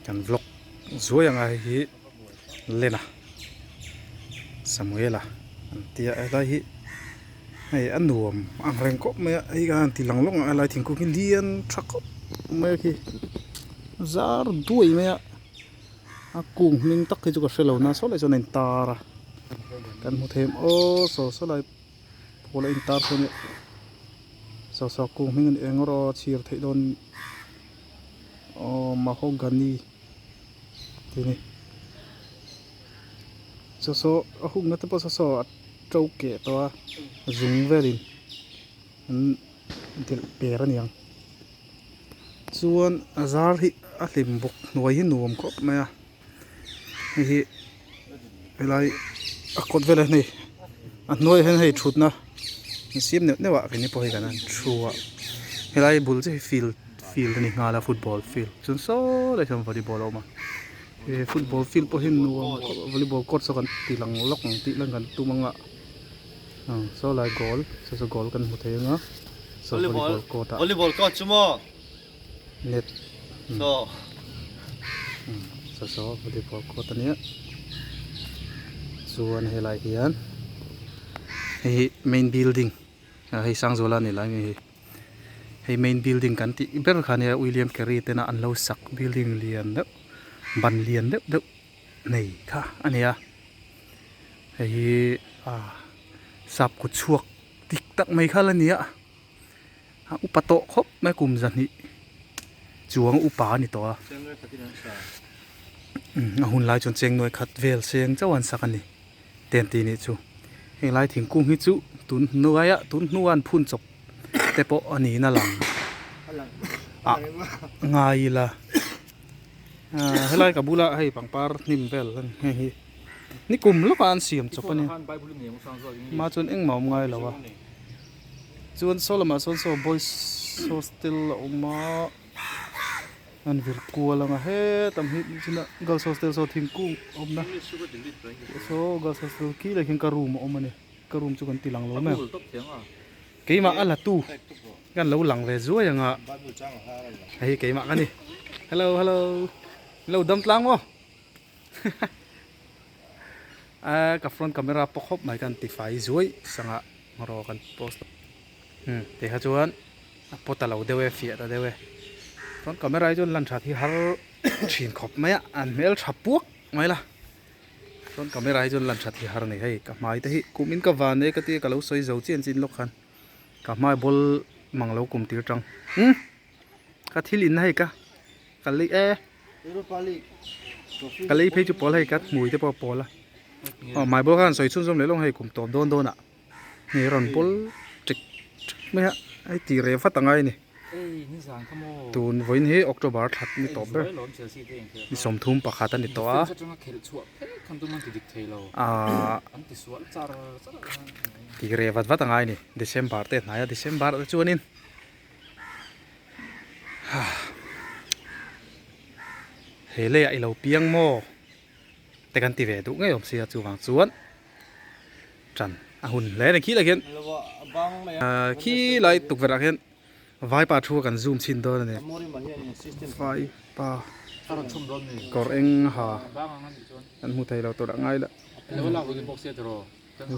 Kan vlog zuai anga hei hi Lena Samuela an tia helai hi hei a nuam ang reng khawp mai a hei khan ti lang lawk ang helai thingkung hi lian tha khawp mai a khi zar duai mai a a kung hming tak hi chu ka hrelo na saw lai chuan a intar a kan hmu thei aw saw saw lai pawl a intar sawn nia saw saw kung hming a ni eng erawh a chhir theih dawn aw mahogany tih a ni saw saw a hungna te pawh saw saw a to keh tawh a zung velin an delh per a niang chuan a zar hi a hlim bawk hnuai hi nuam khawp mai a hei hi helai a kawt velah hian hei a hnuaiah hian hei thutna an siam neuh neuh a keini pawh hei kan han thu a helai bul chiah hi field field a ni nghal a football field chuan saw lai sawn volleyball a awm a he football field pawh hi nuam khawp a volleyball court saw kan ti lang lawk ang tih lang kan tum ang a saw lai goal saw saw goal kan hmu thei ang a saw volleyball court ah volleyball court chu maw net saw saw saw volleyball court a nia chuan helai hian hei hi main building hei Sangzuala a ni lai mai hei hei main building kan tih ber kha nia William Carey tena an lo sak building lian deuh ban lian deuh deuh nei kha a ni a hei hi ah sap kut chhuak dik tak mai kha la ni a. A upa tawh khawp mai kum zahnih chuang upa a ni tawh a a hun lai chuan cheng nuai khat vel seng chauh an sak a ni ten tih nih chu heng lai thingkung hi chu tun hnuaia tun hnua an phun chawp te pawh a niin a lang ah ngai ila ah helai ka bula hei pangpar hnim vel heng hi ni kum lawkah an siam chawp a ni mah chuan engmah a awm ngai lo a. Chuan saw lamah sawn saw boys hostel a awm a an vir kual ang a hetam hi china girls hostel saw thingkung a awm na saw girls hostel khi lai khian ka room a awm a ni ka room chu kan ti lang lo mai ang keimah a la tu kan lo lang ve zuai ang a hei keimah ka ni hello hello lo dam tlang maw. A ka front camera pawh khawp mai kan tifai zuai sangah hmaraw kan post umm tih kha chuan a pawt ta lo deuh e fiah ta deuh e front camera hi chuan lan that hi har thin khawp mai a an hmel tha puak mai la front camera hi chuan lan that hi har a ni hei ka hmai te hi kum in ka van e ka tia ka lo sawi zo chian chin lawk khan ka hmai bawl mang lo kum tir tang umm ka thil in na hei ka ka lei e. Ka lei phei chu pawl hei ka hmui te pawh a pawl a aw mai bawk khan sawi chhunzawm leh lawng hei kum tawp dawn dawn ah hei rawn pawl ṭek ṭek mai a hei tih reh vat a ngai a ni tun vawiin hi October thla ni tawp ber ni sawmthum pakhat a ni tawh a ahh tih reh vat vat a ngai a ni December te a hnai a December ah te chuanin. He leiah i lo piang maw te kan ti ve duh ngei awm sia chuvang chuan tan a hun hle a ni khilai khian khilai tukverh ah khian vaipa thu a kan zoom chhin dawn a ni vaipa kawr eng ha kan hmu thei lo tur a ngai la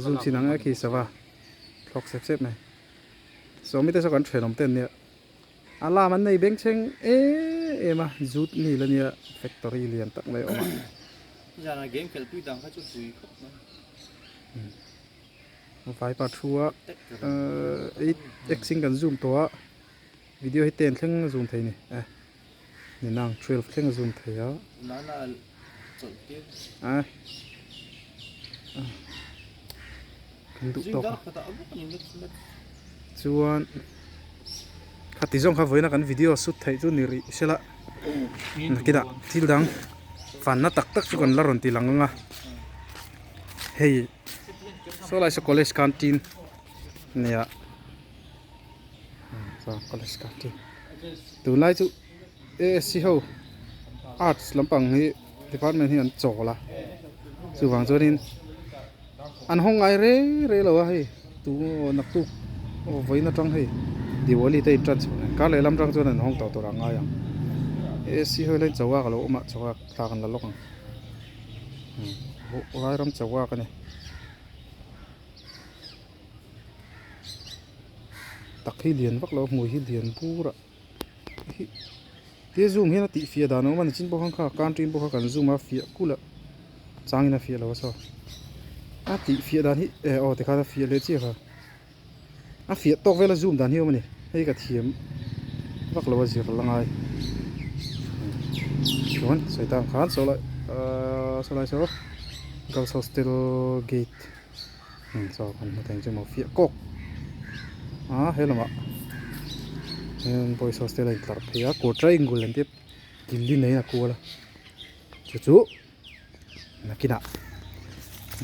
zoom chhin ang e khi sava thlawk sep sep mai. Sawmi te saw kan thenawm te an nia alarm an nei beng chheng em em a zut ni la nia factory lian tak mai a awm a. Zana game khelh pui dang kha chu pui khawp mai. Vaipa thu a eight x in kan zoom tawh a video hi ten thleng a zoom thei ni e ni nang 12 thleng a zoom thei a. Nana chawlh tir. A kan duh tawk a chuan khati zawng kha vawiina kan video shoot theih chu ni rih sela nakinah thil dang fanna tak tak chu kan la rawn ti lang ang a hei saw lai saw college canteen nia saw college canteen tunlai chu A_S_C ho arts lampang hi department hi an chawl a chuvang chuanin an hawng ngai reng reng lo a hei tu naktuk aw vawiin atang hei diwali te in tan chho nen kar lehlam atang chuan an hawng tawh tur a ngai ang. AC ho hian choka ka lo awm a choka thla kan la lawk ang umm lai ram choka ka ni tak hi lian vak lo a hmui hi lian bur a hi tia zoom hian a tih fiah dan a awm a nichin pawh khan kha country pawh kha kan zoom a fiah kulh a changin a fiah lo a saw a tih fiah dan hi eh aw tikhan a fiah leh chiah kha. A fiah tawk vel a zoom dan hi a awm a ni hei ka thiam vak lo a zir la ngai chuan sawi tan khan saw lai ahh saw lai saw girls hostel gate saw kan hmu thei ang chu maw fiah kawk a he lamah hian boys hostel a intlar phei a kawr triangle an tia kil in a kual a chu chu. Nakinah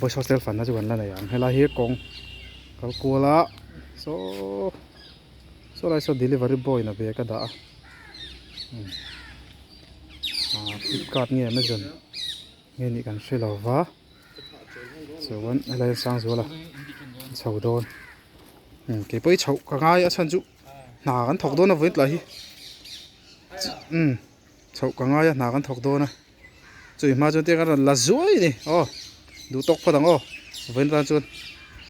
boys hostel fanna chu kan la nei ang helai hi kawng kal kual a saw saw lai saw delivery boy in a bag a dah a ah flipkart nge amazon nge nih kan hre lo va chuan helai hi Sangzuala chho dawn kei pawh hi chhoh ka ngai a chhan chu hna kan thawk dawn a vawiin tlai hi chhoh ka ngai a hna kan thawk dawn a. Chui hma chuan tiang a rawn la zuai a ni aw duh tawk phawt ang aw vawiin tan chuan.